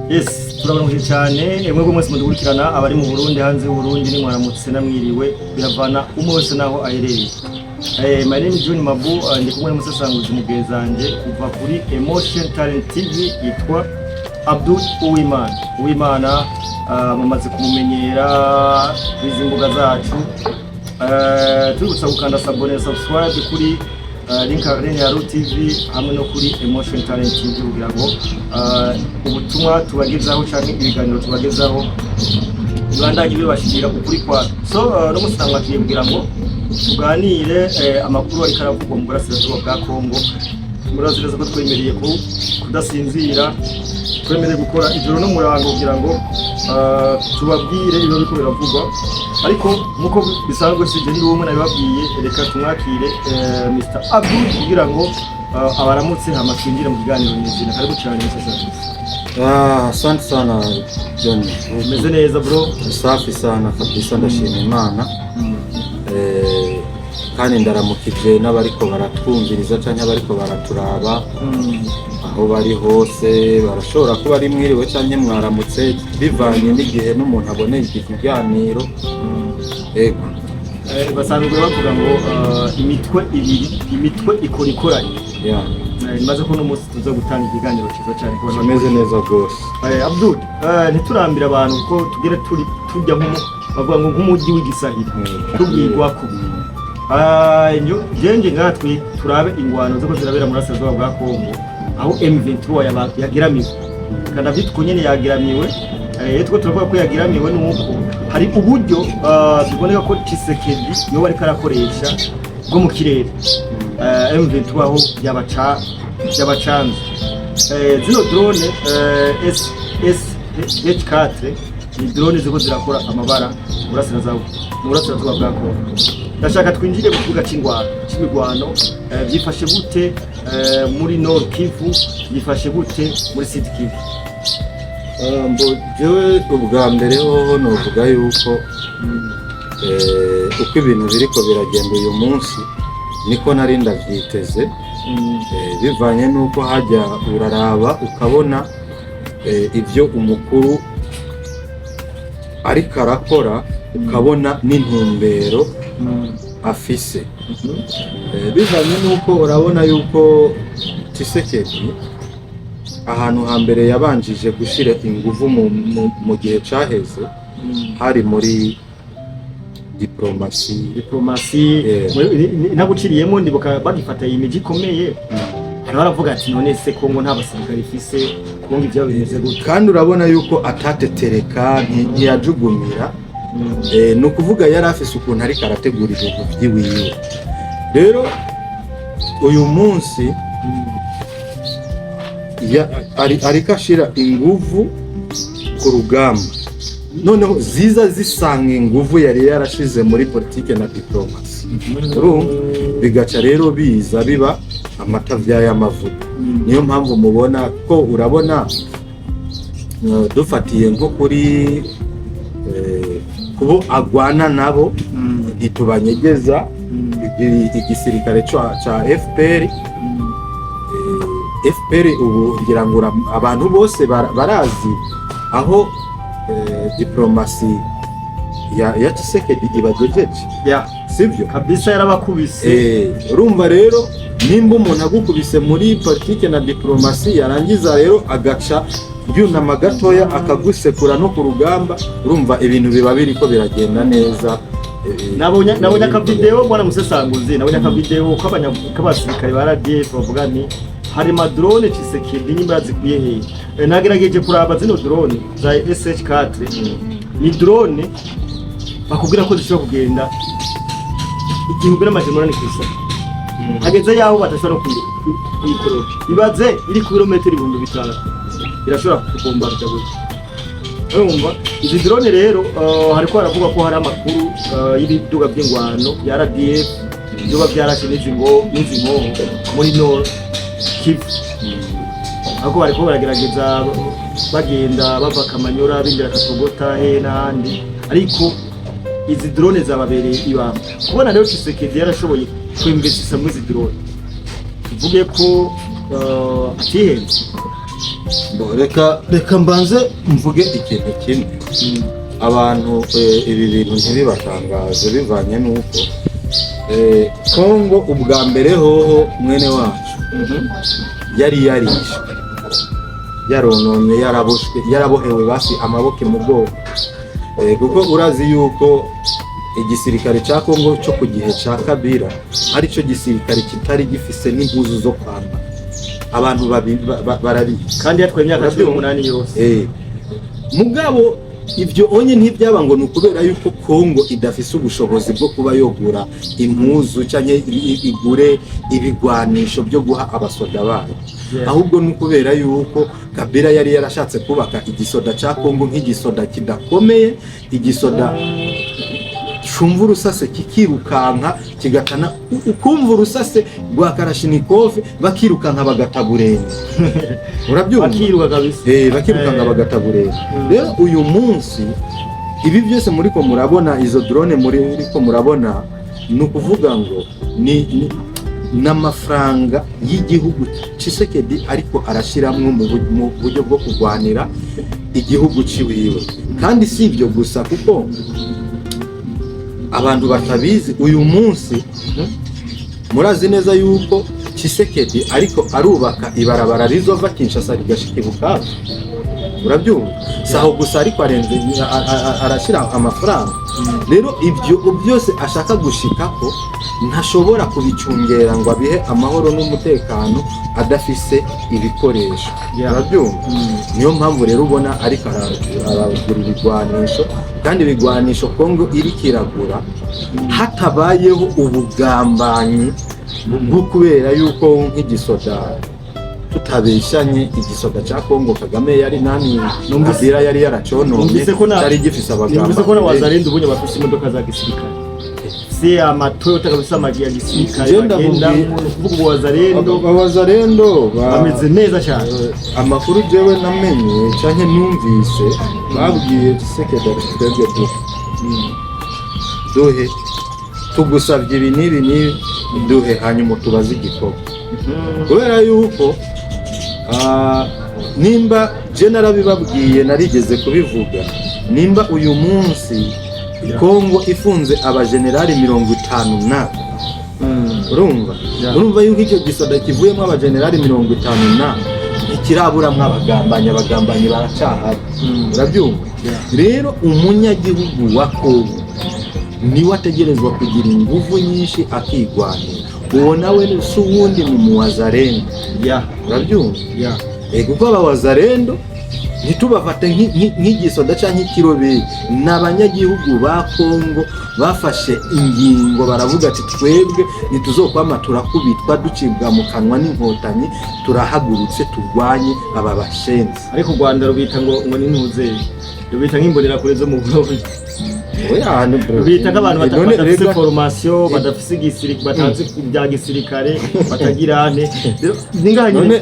Yes, turabaramukije cyane mwebwe mwese mudukurikirana, abari mu Burundi, hanze y'u Burundi, ni mwaramutse namwiriwe, biravana umwe wese naho aherereye. My name is John Mabu, ndi kumwe n'umusesanguzi mugenzanje kuva kuri Emotion Talent TV yitwa Abdul Uwimana. Uwimana, mumaze kumumenyera kuri izi mbuga zacu. Tubibutsa gukanda s'abonner, subscribe kuri link ya Ru TV hamwe no kuri Emotion Talent TV kugira ngo ubutumwa tubagezaho canke ibiganiro tubagezaho bibandanye bibashikira ukuri kwa. So no musi namwakiriye kugira ngo tuganire amakuru ariko aravugwa mu burasirazuba bwa Kongo. Murazi neza ko twemereye ku kudasinzira, twemereye gukora ijoro n'umurango kugira ngo tubabwire ibyo biriko biravugwa. Ariko nkuko bisanzwe, sije ndi umwe, nabibabwiye. Reka tumwakire, Mr Abdul, kugira ngo abaramutse, hama twinjire mu kiganiro nyezina. Karibu cyane, Mr. Service. Ah, asante sana, John. Umeze neza, bro? Safi sana kabisa, ndashima Imana. Kandi ndaramukije n'abariko baratwumviriza canke abariko baraturaba aho bari hose. Barashobora kuba ari mwiriwe canke mwaramutse, bivanye n'igihe n'umuntu aboneye iki kiganiro. Ego. Basanzwe bavuga ngo imitwe ibiri, imitwe ikora ikoranye. Nibaze ko uno munsi tuza gutanga ikiganiro cyiza cyane ku bantu. Kimeze neza rwose. Abdul, ntiturambire abantu kuko tugere turi tujya nko bavuga ngo nk'umujyi w'igisahira tubwirwako. Jenje ngatwe turabe ingwano ziko zirabera muri burasirazuba bwa Kongo, aho M23 yageramiwe, kandi avyitwa nyene yageramiwe. Two turavuga ko yageramiwe nuko hari uburyo biboneka ko Tshisekedi yoba ariko arakoresha bwo mu kirere. M23 aho yabacanze. Zino drone S S H4 ni drone ziko zirakora amabara mu burasirazuba bwa Kongo. Ndashaka twinjire mu kibuga c'ingwano, c'imigwano. Byifashe gute muri Nord Kivu? Byifashe gute muri Sud Kivu? Mbo jewe ubwa mbere hoho novuga yuko uko ibintu biriko biragenda uyu munsi niko nari ndavyiteze, bivanye n'uko hajya uraraba ukabona ibyo umukuru ariko arakora, ukabona n'intumbero afise. Bivanye n'uko urabona yuko Tshisekedi ahantu hambere yabanjije gushira inguvu mu gihe caheze hari muri diplomasi. Diplomasi. Ntaguciriyemo, ndibuka bagifata iyi miji ikomeye, hari baravuga ati: "None se Kongo nta basirikare ifise? Kongo ivyabo bimeze gute?" Kandi urabona yuko atatetereka, ntiyajugumira. Ni ukuvuga yari afise ukuntu ariko arategura ibintu vyiwiwe. Rero uyu munsi ariko ashira inguvu ku rugamba, noneho ziza zisanga inguvu yari yarashize muri politike na diplomasi. Urumva, bigaca rero biza biba amata y'amavuta. Niyo mpamvu mubona ko urabona, dufatiye nko kuri kubo agwana nabo, ntitubanyegeza, igisirikare ca FPR. FPR ubu ngira ngo abantu bose barazi aho diplomasi ya Tshisekedi ibagejeje. Sibyo? Kabisa, yarabakubise. Urumva rero, nimba umuntu agukubise muri politike na diplomasi, yarangiza rero agaca yunama gatoya akagusekura no ku rugamba, urumva ibintu biba biriko biragenda neza. Nabonye akavideo, bwana musesanguzi, nabonye akavideo k'abasirikare ba RDF bavuga ni hari ma drone Tshisekedi nimba yazikuye hehe. Nagerageje kuraba zino drone za SH4, ni drone bakubwira ko zishobora kugenda 1800 kw'isaka, hageze yaho badashobora no kuyikorora. Ibaze iri ku birometero 5000 irashobora kubombarda gutya. Urumva izi drone rero, hariko haravugwa ko hari amakuru y'ibiduga by'ingwano ya RDF byoba byarashe n'izi nkoho muri Nord Kivu, ahubwo bariko baragerageza bagenda bava Kamanyora binjira Katogota he n'ahandi, ariko izi drone zababereye ibamba. Kubona rero Tshisekedi yarashoboye kwinvestisa muri izi drone, tuvuge ko atihenze. Bo, reka mbanze mvuge ikintu kimwe. Abantu ibi bintu ntibibatangaze, bivanye n'uko Kongo ubwa mbere hoho, mwene wacu, yari yarishwe, yarononye, yaraboshwe, yarabohewe basi amaboko mu bwoko. Kuko urazi yuko igisirikare cya Kongo cyo ku gihe cya Kabila aricyo gisirikare kitari gifise n'impuzu zo kwambara. Abantu barabizi. Kandi yatwaye imyaka 18 yose. Mugabo ibyo onye ntibyaba ngo ni ukubera yuko Kongo idafise ubushobozi bwo kuba yogura impuzu cyangwa igure ibigwanisho byo guha abasoda bayo, ahubwo ni ukubera yuko Kabila yari yarashatse kubaka igisoda cya Kongo nk'igisoda kidakomeye, igisoda cumva urusase kikirukanka, kigatana ukumva urusase rwa Kalashnikov, bakirukanka bagata burenge. Urabyumva? Bakiruka kabisa. Bakirukanka bagata burenge. Rero uyu munsi ibi byose muriko murabona, izo drone muriko murabona, ni ukuvuga ngo ni n'amafaranga y'igihugu Tshisekedi ariko arashiramwo mu buryo bwo kurwanira igihugu ciwiwe. Kandi si ibyo gusa, kuko abantu batabizi, uyu munsi murazi neza yuko Tshisekedi ariko arubaka ibarabara rizova Kinshasa rigashika i Bukavu. Urabyumva? Si aho gusa, ariko arenze arashyira amafaranga. Rero ibyo byose ashaka gushikako ntashobora kubicungera ngo abihe amahoro n'umutekano adafise ibikoresho. Urabyumva? Niyo mpamvu rero ubona ariko aragura ibigwanisho, kandi ibigwanisho Kongo iriko iragura, hatabayeho ubugambanyi bwo kubera yuko nk'igisoda, tutabeshanye, igisoda cya Kongo Kagame yari nani, Kabila yari yaracononye, cyari gifise Numvise ko na abagambanyi. Wazalendo ubunye bafise imodoka za gisirikare, si amaToyota kabisa, amaji ya gisirikare. Je ndakubwiye- Bagendamo, ni ukuvuga ubu Wazalendo Abazalendo bameze neza cyane. Amakuru jewe namenye canke numvise, babwiye Tshisekedi ati: "Twebwe duhe, duhe, tugusavye ibi n'ibi n'ibi, duhe, hanyuma tubaze igikorwa." Kubera yuko nimba je narabibabwiye, narigeze kubivuga, nimba uyu munsi Kongo ifunze abajenerali 50 na urumva, urumva yuko icyo gisoda kivuyemo abajenerali 50 na ntikiraburamwo abagambanyi. Abagambanyi baracahari. Urabyumva? Rero umunyagihugu wa Kongo niwe ategerezwa kugira inguvu nyinshi akigwanira. Uwo nawe si uwundi, mu muwazarendo. Urabyumva? Kuko aba wazarendo ntitubafate nk'igisoda cyangwa nk'ikiroberi, ni abanyagihugu ba Kongo bafashe ingingo, baravuga ati: "Twebwe ntituzokwama turakubitwa, ducibwa mu kanwa n'inkotanyi, turahagurutse turwanye aba bashenzi." Ariko u Rwanda rubita ngo nintuze, rubita nk'imbonerakure zo mu Burundi. Oya, Rubita nk'abantu none badafise formation, badafise igisirikare, batazi ibya gisirikare, batagira ane. Rero, ni ngaha none nyine.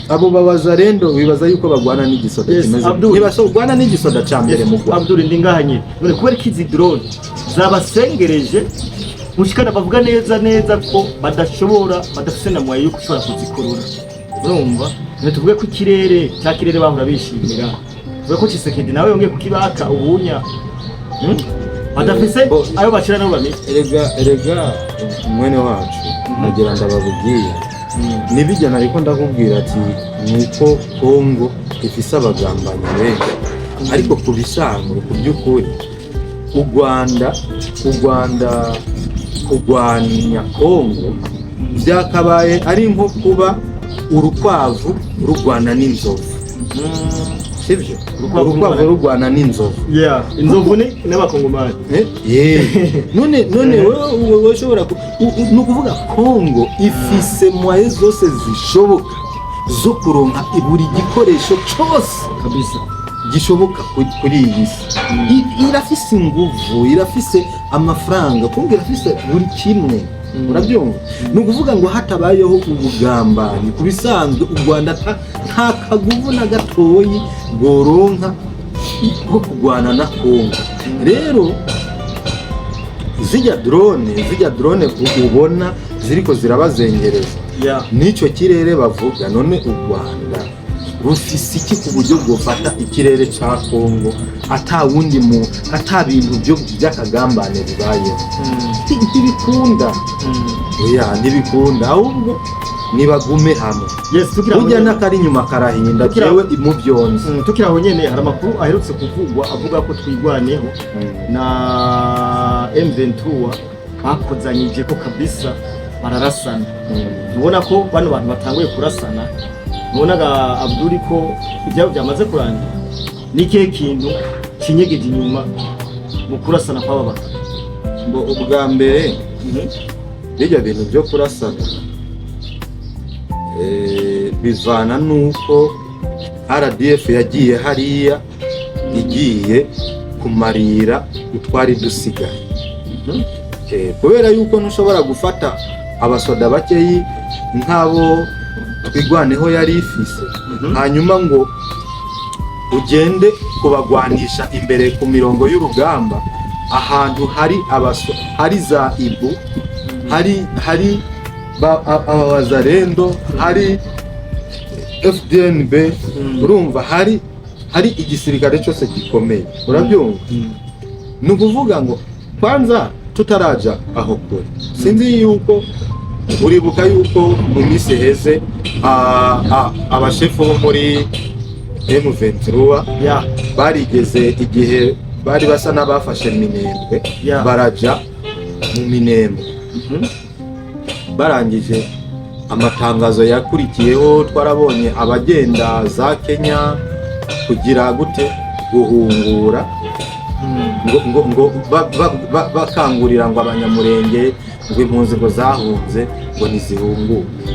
Abo babazarendo bibaza yuko bagwana n'igisoda kimeze Abdul. ntibasogwana n'igisoda ca mbere mu Rwanda. Abdul, ndi ngaha nyine. None kubera ko izi drone zabasengereje mushikana, bavuga neza neza ko badashobora, badafise na moyen yo gushobora kuzikurura. Urumva, none tuvuge ko ikirere cya kirere bahora bishimira, tuvuge ko Tshisekedi nawe yongeye kukibaka ubunya? Badafise ayo bashira nabo bamenye. Erega mwene wacu, nagira ndababubwira nibijya, nariko ndakubwira ati nuko Kongo ifise abagambanyi benshi, ariko ku bisanzwe, ku by'ukuri, u Rwanda kurwanya Kongo byakabaye ari nko kuba urukwavu rurwana n'inzovu, sibyo? Urukwavu. Urukwavu rurwana n'inzovu. Yeah, inzovu ni n'abakongomani. None wewe ushobora ni ukuvuga Kongo ifise moyens zose zishoboka zo kuronka buri gikoresho cyose gishoboka kuri iyi si. Irafise inguvu, irafise amafaranga, Kongo irafise buri kimwe. Urabyumva? Ni ukuvuga ngo hatabayeho ubugambanyi, ku bisanzwe u Rwanda nta kaguvu na gatoyi rworonka ko kurwana na Kongo. Rero zijya drone ubona ziriko zirabazengereza n'icyo kirere bavuga, none u Rwanda Rufise iki ku buryo bwofata ikirere ca Kongo ata wundi mu ata bintu byo by'akagambane bibayeho? Ntibikunda. Oya, ntibikunda, ahubwo nibagume hamwe. Yes, tukiri aho Burya nyene. n'akari inyuma karahinda. Jewe mu byonzi. Tukiri aho nyene, hari amakuru aherutse kuvugwa avuga ko Twigwaneho na M23 bakozanyije ko kabisa, bararasana. Ubona ko bano bantu batanguye kurasana, ubonaga Abdul ko ibyabo byamaze kurangira. Ni ikihe kintu kinyegeje inyuma mu kurasana kw'aba bantu? Ngo ubwa mbere bijya bintu byo kurasana bivana n'uko RDF yagiye hariya igiye kumarira utwari dusigaye. Kubera yuko ntushobora gufata abasoda bakeyi nk'abo Twigwaneho yari ifise, hanyuma ngo ugende kubagwanisha imbere ku mirongo y'urugamba, ahantu hari abaso, hari za ibu, hari abawazarendo, hari FDNB. Urumva hari igisirikare cyose gikomeye, urabyumva? Ni ukuvuga ngo kwanza tutaraja aho kure, sinzi yuko uribuka yuko mu minsi iheze abashefu bo muri M23 barigeze igihe bari basa n'abafashe Minembwe, baraja mu Minembwe. Barangije, amatangazo yakurikiyeho twarabonye abagenda za Kenya kugira gute, guhungura, ngo bakangurira ngo Abanyamurenge, ngo impunzi ngo zahunze ngo ntizihunguke,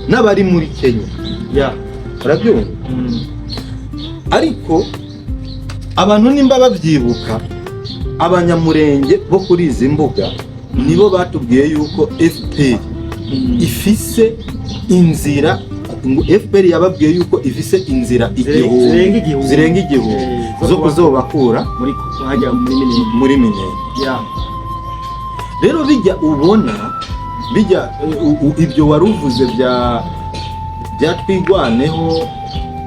n'abari muri Kenya. Urabyumva? Ariko abantu nimba babyibuka, Abanyamurenge bo kuri izi mbuga nibo batubwiye yuko FPR ifise inzira, ngo FPR yababwiye yuko ifise inzira igihumbi, zirenga igihumbi. Zirenga igihumbi zo kuzobakura muri hajya muri Minembwe. Muri Minembwe. Rero bijya ubona bijya ibyo wari uvuze bya Twigwaneho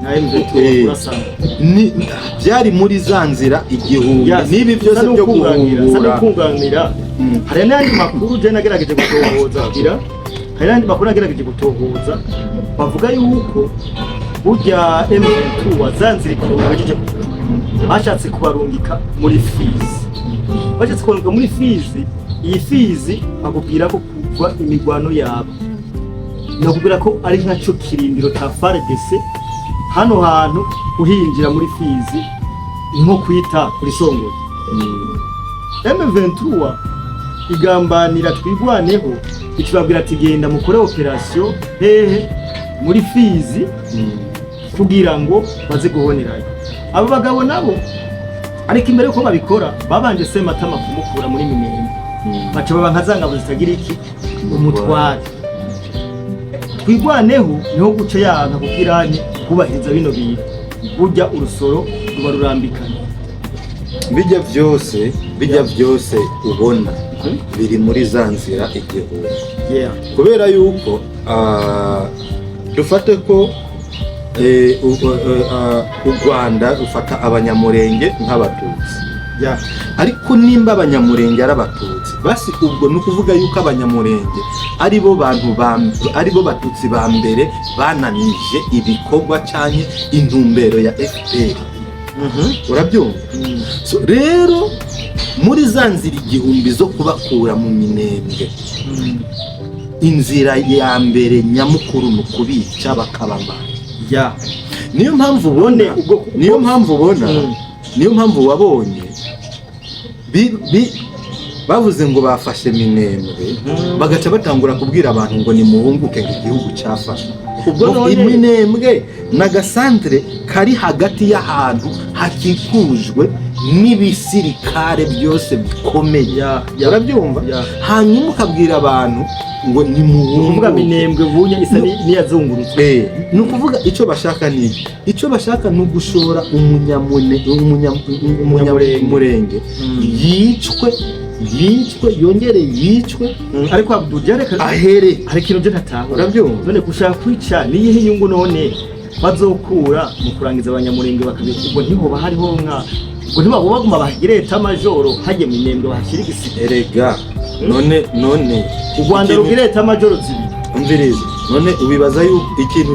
na M23 kurasana, ni byari muri za nzira igihumbi n'ibi byose byo guhungura. Kunganira, hari n'ayandi makuru je nagerageje gutohoza, kugira hari n'ayandi makuru nagerageje gutohoza bavuga yuko burya M23 wazanzira ikintu bahejeje kuvuga, bashatse kubarungika muri Fizi. Bashatse kubarungika muri Fizi. Iyi Fizi bakubwira ko kuva imigwano yabo, nakubwira ko ari nkaco kirindiro ca FARDC. Hano hantu uhinjira muri Fizi ni nko kwita kuri Songoye. M23 igambanira Twigwaneho, ikibabwira ati: "Genda mukore opération hehe? Muri Fizi," kugira ngo baze guhonerayo abo bagabo nabo. Ariko imbere yuko babikora, babanje Sematama kumukura muri Minembwe, baca baba nka za ngabo zitagira iki, umutware. Twigwaneho niho guca yanka kukiranye kubahiriza bino bintu, burya urusoro ruba rurambikanye. Bijya byose ubona biri muri za nzira igihumbi, kubera yuko dufate ko u Rwanda rufata Abanyamurenge nk'Abatutsi. Ariko nimba Abanyamurenge ari Abatutsi, basi ubwo ni ukuvuga yuko Abanyamurenge aribo bantu aribo Batutsi ba mbere bananije ibikorwa cyane intumbero ya FPR. Urabyumva? So, rero muri za nzira igihumbi zo kubakura mu Minembwe, inzira ya mbere nyamukuru ni ukubica bakabamara. Niyo mpamvu ubona None ubwo- niyo mpamvu ubona niyo mpamvu wabonye bavuze ngo bafashe Minembwe, bagaca batangura kubwira abantu ngo nimuhunguke, ngo igihugu cyafashwe. Ubwo Ngo Iminembwe ni agasantere kari hagati y'ahantu hakikujwe n'ibisirikare byose bikomeye. Ya. Urabyumva? Ya. Hanyuma ukabwira abantu ngo Ni ukuvuga nimuhunguke. Minembwe bunya isa n'iyazungurutswe. Ni ukuvuga icyo bashaka ni iki? Icyo bashaka ni ugushora umunyamurenge yicwe, yongere yicwe. Ariko Abdul, reka Ahere. hari ikintu je ntatahura. Urabyumva? None gushaka kwica niyihe nyungu none? Bazokura mu kurangiza Abanyamurenge bakabika, ubwo ntihoba hariho nka ubwo ntibabo baguma bahagire état-major hajye mu Minembwe, bahashyira igisirikare? Erega none U Rwanda rugira état-major zibiri. Umviriza, none ubibaza yuko ikintu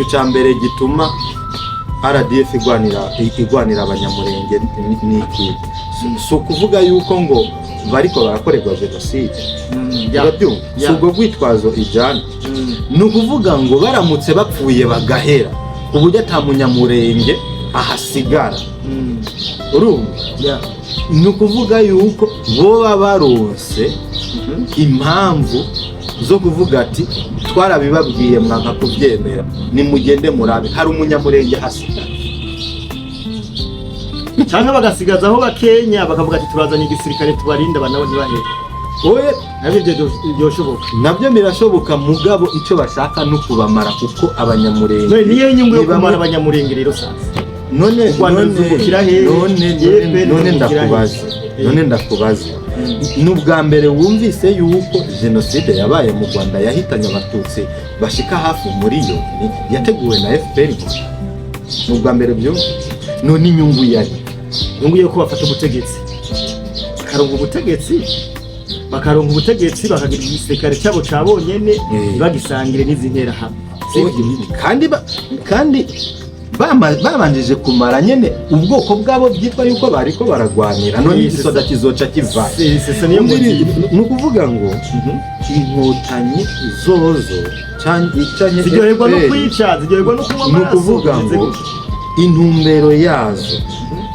ca mbere gituma RDF igwanira Abanyamurenge ni iki? Si ukuvuga yuko ngo bariko barakorerwa jenoside? Urabyumva? Si ubwo rwitwazo ijana. Ni ukuvuga ngo baramutse bapfuye bagahera, ku buryo ata Munyamurenge ahasigara, urumva, ni ukuvuga yuko boba baronse impamvu zo kuvuga ati: "Twarabibabwiye mwanka kubyemera, nimugende murabe hari Umunyamurenge hasigara." Cyangwa bagasigaza aho bakenya, bakavuga ati: "Turazanye igisirikare tubarinda," nabo ntibahere. Oye. Nabyo ibyo byoshoboka. Nabyo birashoboka, mugabo icyo bashaka ni ukubamara, kuko Abanyamurenge None niyo nyungu yo ni bamwe- kumara Abanyamurenge rero sasa? None U Rwanda none ruzungukira hehe? None FPR none ruzungukira hehe? Ndakubaza, none ndakubaza, ni ubwa mbere wumvise yuko jenoside yabaye mu Rwanda yahitanye Abatutsi bashika hafi miliyoni yateguwe na FPR? Ni ubwa mbere byo? None inyungu yari Inyungu yo ko bafata ubutegetsi, bakaronka ubutegetsi, bakagira igisirikare cyabo ca bonyene, bagisangire n'izi nterahamwe. Kandi babanjije kumara nyene ubwoko bwabo byitwa yuko bariko baragwanira. None igisoda kizoca kiva? Si niyo motif. Ni ukuvuga ngo Inkotanyi zozo canke Ziryoherwa no FPR, kwica, ziryoherwa no kunywa ni amaraso. ukuvuga Bimeze ngo gutyo. intumbero yazo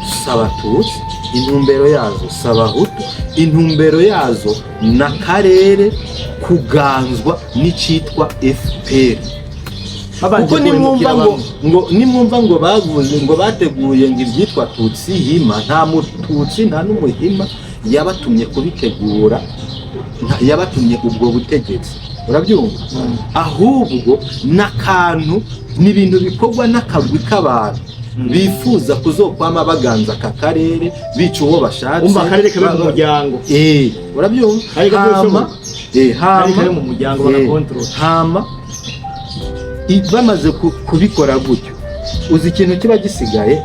si Abatutsi, intumbero yazo si Abahutu, intumbero yazo ni akarere kuganzwa n'icitwa FPR. Babanje Kuko nimwumva guhemukira ngo bamwe. ngo nimwumva ngo bavuze ngo bateguye ngo ibyitwa Tutsi Hima, nta Mututsi nta n'Umuhima yabatumye kubitegura, yabatumye ubwo butegetsi, urabyumva? Ahubwo n'akantu, ni ibintu bikorwa n'akagwi k'abantu bifuza kuzokwama baganza aka karere, bica uwo bashatse. Umva, akarere kabe mu muryango. Urabyumva? Ariko Hama byoshoboka. hama Akarere kabe mu muryango, bagakontorora. Hama bamaze kubikora gutyo, uzi ikintu kiba gisigaye?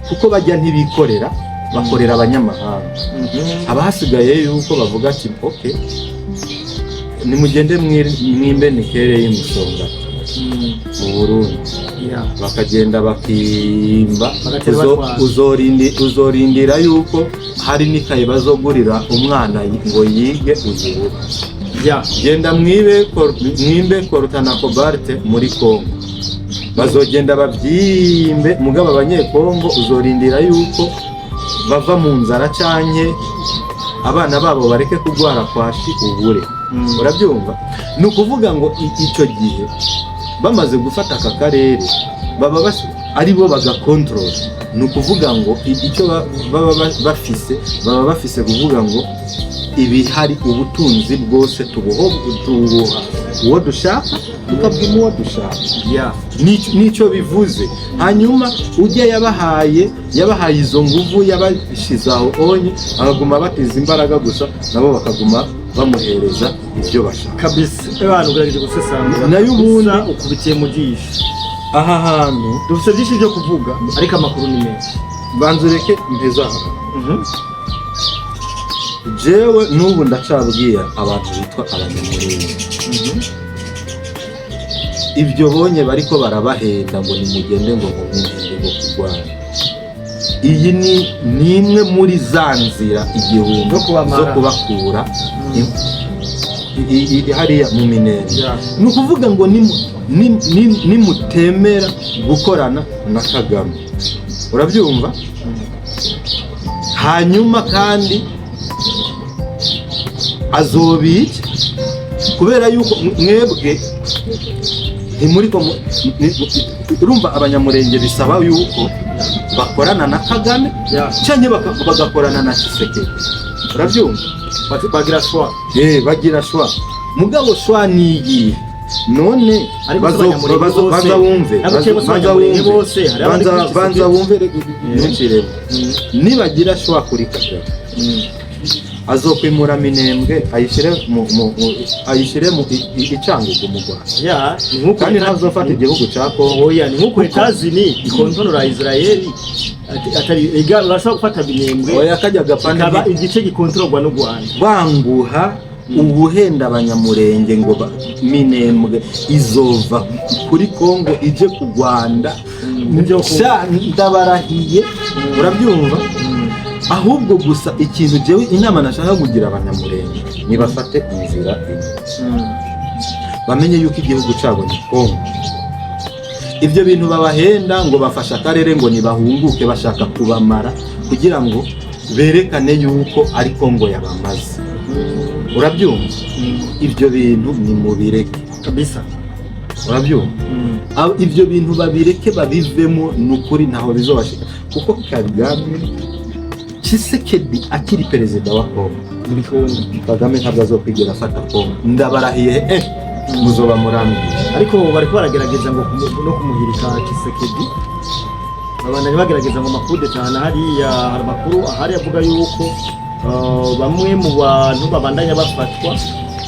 Kuko bajya ntibikorera, bakorera abanyamahanga. Haba hasigaye yuko bavuga ati: "Ok, nimugende mwimbe nickel y'Imusonga mu Burundi." Bakagenda bakimba. Bagatera batwara. Uzorindira yuko hari n'ikayi bazogurira umwana ngo yige uyibure. Genda mwibe mwimbe coltan na cobalt muri Kongo, bazogenda babyimbe, mugabo Abanyekongo uzorindira yuko bava mu nzara canke abana babo bareke kugwara kwashi ubure. Urabyumva? Ni ukuvuga ngo ico gihe bamaze gufata aka karere, baba ari bo bagakontorora. Ni ukuvuga ngo icyo baba bafise, baba bafise kuvuga ngo ibihari, ubutunzi bwose tubuha uwo dushaka, tukabwima uwo dushaka. Nicyo bivuze. Hanyuma ujya yabahaye izo nguvu, yabashize aho onye, akaguma bateza imbaraga gusa, nabo bakaguma bamuhereza ibyo bashaka. Kabisa, abantu ugerageje gusesangura. Nayo ubundi- Kabisa, ukubitiye mu jisho. Aha hantu Dufite byinshi byo kuvuga, ariko amakuru ni menshi. Banza ureke mpeze aha. Jewe n'ubu ndacabwira abantu bitwa Abanyamurenge, ibyo bonye bariko barabahenda ngo nimugende ngo mwihende ngo kurwana, iyi ni imwe muri za nzira igihumbi Zo kubamara. Zo kubakura hariya mu Minembwe. Ni ukuvuga ngo nimutemera gukorana na Kagame, urabyumva, hanyuma kandi azobica, kubera yuko mwebwe ntimuriko urumva, Abanyamurenge bisaba yuko bakorana na Kagame canke bagakorana na Tshisekedi, urabyumva? Bagira choix. Bagira choix, mugabo choix ni iyihe none? Ariko si Abanyamurenge bose. Banza wumve. Ntabwo bose Banza Abanyamurenge wumve. bose, hari abari kuri Banza Tshisekedi. wumve, ntunciremo. Nibagira choix kuri Kagame, Azokwimura Minembwe ayishire mu i Cangugu mu Rwanda. Ya, ni nk'uko Kandi ntazofata igihugu ca Kongo. Oya, ni nk'uko Etazini ikontorora Israeli, atari ega urashobora gufata Minembwe Oya, kajya gapande ikaba igice gikontororwa n'u Rwanda. Banguha ubuhenda Abanyamurenge ngo Minembwe izova kuri Kongo ije ku Rwanda. Nibyo. Sha, ndabarahiye, urabyumva? Ahubwo gusa ikintu jewe inama nashaka kugira Abanyamurenge, nibafate inzira imwe, bamenye yuko igihugu cyabo ni Kongo. Ibyo bintu babahenda ngo bafashe akarere, ngo nibahunguke, bashaka kubamara kugira ngo berekane yuko ari Kongo yabamaze, urabyumva? Ibyo bintu ni mubireke. Kabisa. Urabyumva? Ibyo bintu babireke, babivemo, ni ukuri ntaho bizobashika, kuko Kagame, Tshisekedi akiri perezida wa Kongo, Ntibikunda. Kagame ntabwo azokwigera afata Kongo, ndabarahiye. Muzoba murambwiye. Ariko bariko baragerageza ngo no kumuhirika Tshisekedi, babandanya bagerageza ngo makude cyane. Hariya hari amakuru ahari avuga yuko bamwe mu bantu babandanya bafatwa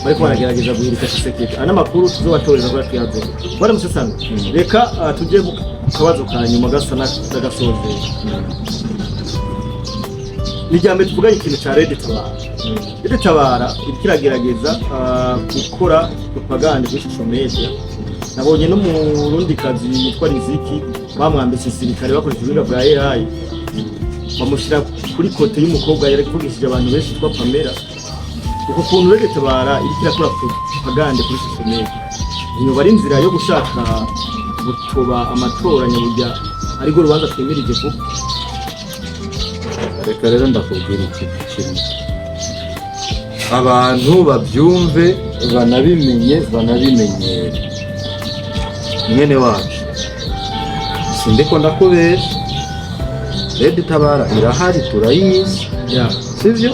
bariko baragerageza guhirika Tshisekedi. Aya n'amakuru tuzobatoreza kuri tuyazere. Bwana Musesano, reka tujye mu kabazo ka nyuma gasa n'agasozera. Ni irya mbere tuvuganye ikintu ca Red Tabara. Red Tabara iriko iragerageza gukora propaganda kuri social media. Nabonye n'Umurundikazi yitwa Riziki bamwambitse isirikare bakoresheje ubuhinga bwa AI, bamushyira kuri côté y'umukobwa yari kuvugishije abantu benshi yitwa Pamela. Uko kuntu Red Tabara iriko irakora propaganda kuri social media, ntiyoba ari inzira yo gushaka gutoba amatora nyaburya ariko urubanza twemirije vuba? Reka rero ndakubwira ikintu kimwe, abantu babyumve, banabimenye, banabimenyere. Mwene wacu, sindiko ndakubesha, Red Tabara irahari, turayizi. Sivyo?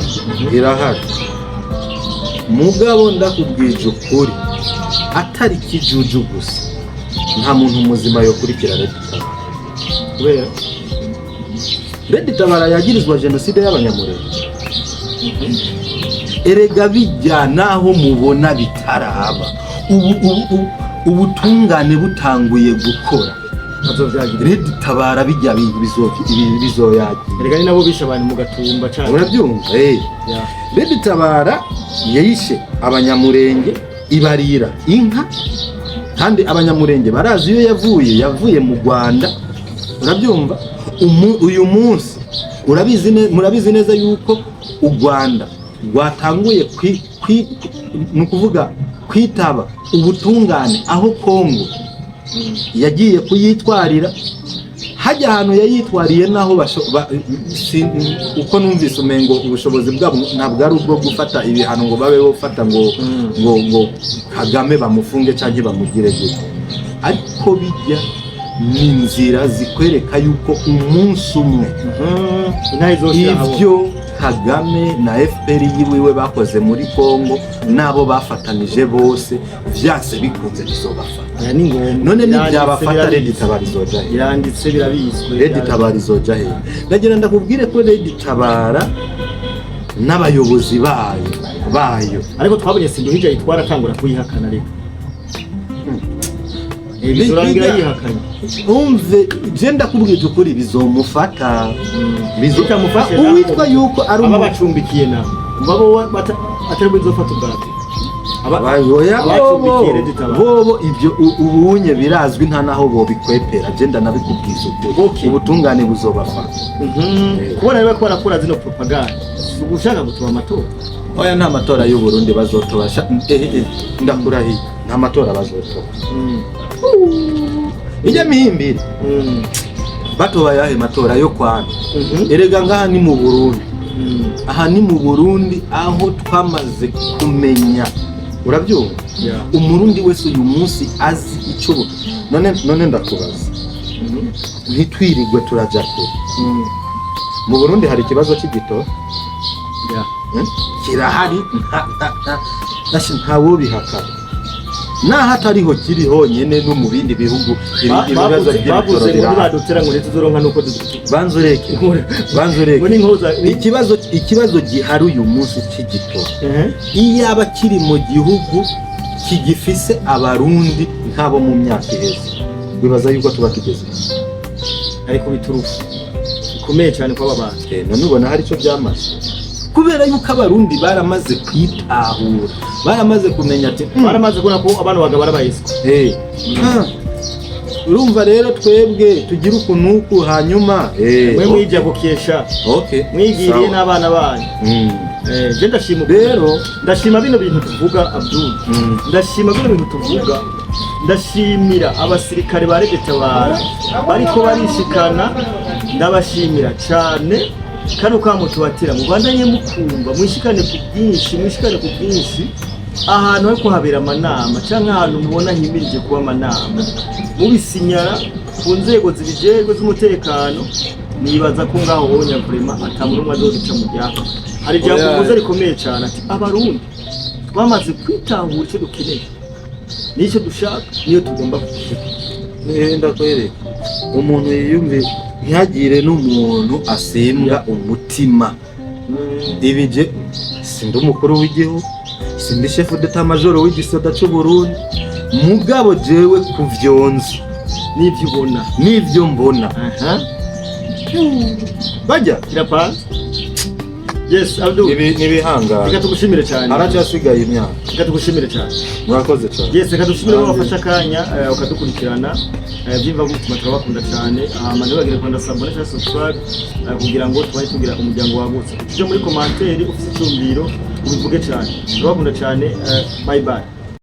Irahari. Mugabo ndakubwije ukuri, atari kijuju gusa, nta muntu muzima yokurikira Red Tabara. Kubera? Red Tabara yagirizwa jenoside y'Abanyamurenge. Erega bijya naho mubona bitaraba, ubu ubutungane butanguye gukora, Bazovyagira. Red Tabara bijya bintu bizoyagira. Erega ni nabo bishe abantu mu Gatumba cane. Urabyumva? Red Tabara yayishe Abanyamurenge, ibarira inka, kandi Abanyamurenge barazi iyo yavuye, yavuye mu Rwanda, urabyumva? Uyu munsi murabizi neza yuko u Rwanda rwatanguye ni ukuvuga kwitaba ubutungane, aho Kongo yagiye kuyitwarira. Hajya ahantu yayitwariye naho uko numvise umengo ubushobozi bwabo ntabwo ari ubwo gufata ibihano ngo babe bafata ngo ngo Kagame bamufunge cyangwa bamugire gute, ariko bijya ni inzira zikwereka yuko umunsi umwe Intare izoshira aho. Ibyo Kagame na FPR yiwiwe bakoze muri Kongo n'abo bafatanije bose, vyase bikunze bizobafata. Aya ni ngombwa. None Biranditse, nibyabafata, birabitswe. Red Tabara izoja he? Biranditse, birabitswe. Red Tabara izoja he? Ndagira ndakubwire ko Red Tabara n'abayobozi bayo Ariko twabonye Sinduhija yitwara atangura kuyihakana, reka bizorangira yihakanye. Umve, je ndakubwije ukuri, bizomufata. Bitamufashe. Uwitwa yuko ari Aba bacumbikiye nabo babo atari bizofata ubwabyo. Oya, Abacumbikiye bobo Red Tabara. Bobo ibyo ubunye birazwi, nta naho bobikwepera, je ndanabikubwiza ukuri. Ubutungane buzobafata. Kubona rero ko barakora zino propaganda, si ugushaka gutoba amatora? Oya, nta matora y'u Burundi bazotoba. Ndakurahiye, nta matora bazotoba. Ijya mihimbire batoba yahe matora yo kwana? Erega ngaha ni mu Burundi. Aha ni mu Burundi, aho twamaze kumenya, urabyumva? Umurundi wese uyu munsi azi icyo none ndakubaza, ntitwirirwe turaja kure, mu Burundi hari ikibazo cy'igitoro? Kirahari, ntawobihakana. Naho atariho kiri honyine, no mu bindi bihugu ibibazo Bavuze by'ibitoro bavuze ngo birahari. Ntibadutera ngo ntituzoronka nuko Banza ureke, banza ureke. Ngo ni inkoza. Ikibazo gihari uyu munsi cy'igitoro, iyaba kiri mu gihugu kigifise Abarundi nk'abo mu myaka iheze, wibaza yuko tuba tugeze? Ariko biturufu bikomeye cyane kw'aba bantu. None ubona hari icyo byamaze? Kubera yuko Abarundi baramaze kwitahura, baramaze kumenya ati Baramaze kubona ko abantu bagabo barabayiswa. Urumva rero, twebwe tugira ukunuku hanyuma Mwe mwijya gukesha, mwigiriye Sawa. n'abana banyu. Je ndashima Rero ndashima bino bintu tuvuga, Abdul. Ndashima bino bintu tuvuga, ndashimira abasirikare ba RED-Tabara bariko barishikana, ndabashimira cyane. Kano kamo tubatira, mubandanye mukumva, mwishikane ku bwinshi, mwishikane ku bwinshi. Ahantu hariko habera amanama canke ahantu mubona himirije kuba amanama, mubisinyara ku nzego zibijejwe z'umutekano. Nibaza ko ngaho honya vraiment ata muntu umwe azoduca mu ryaka. Hari ijambo Oya. uvuze rikomeye cyane, ati Abarundi twamaze kwitahura icyo dukeneye n'icyo dushaka niyo tugomba kugira. Ndakwereka umuntu yiyumve, ntihagire n'umuntu asimbwa umutima. Ibi je sindi umukuru w'igihugu, sindi chef d'état-major w'igisoda c'u Burundi, mugabo jewe kuvyonzi n'ibyo ubona n'ivyo mbona bajya Kirapanze. Yes, Abdul. Nibihangana. Reka tugushimire cyane. Haracyasigaye imyaka. Reka tugushimire cyane. Murakoze cyane. Yes, reka dushimire wowe wafashe akanya ukadukurikirana. Byimva mutima, turabakunda cyane. Hama ntibagire kwanda s'abonner cyangwa subscribe, kugira ngo tubane tugira umuryango wagutse. Tujye muri commentaire, ufite icyumviro ubivuge cyane. Turabakunda cyane. Bye bye.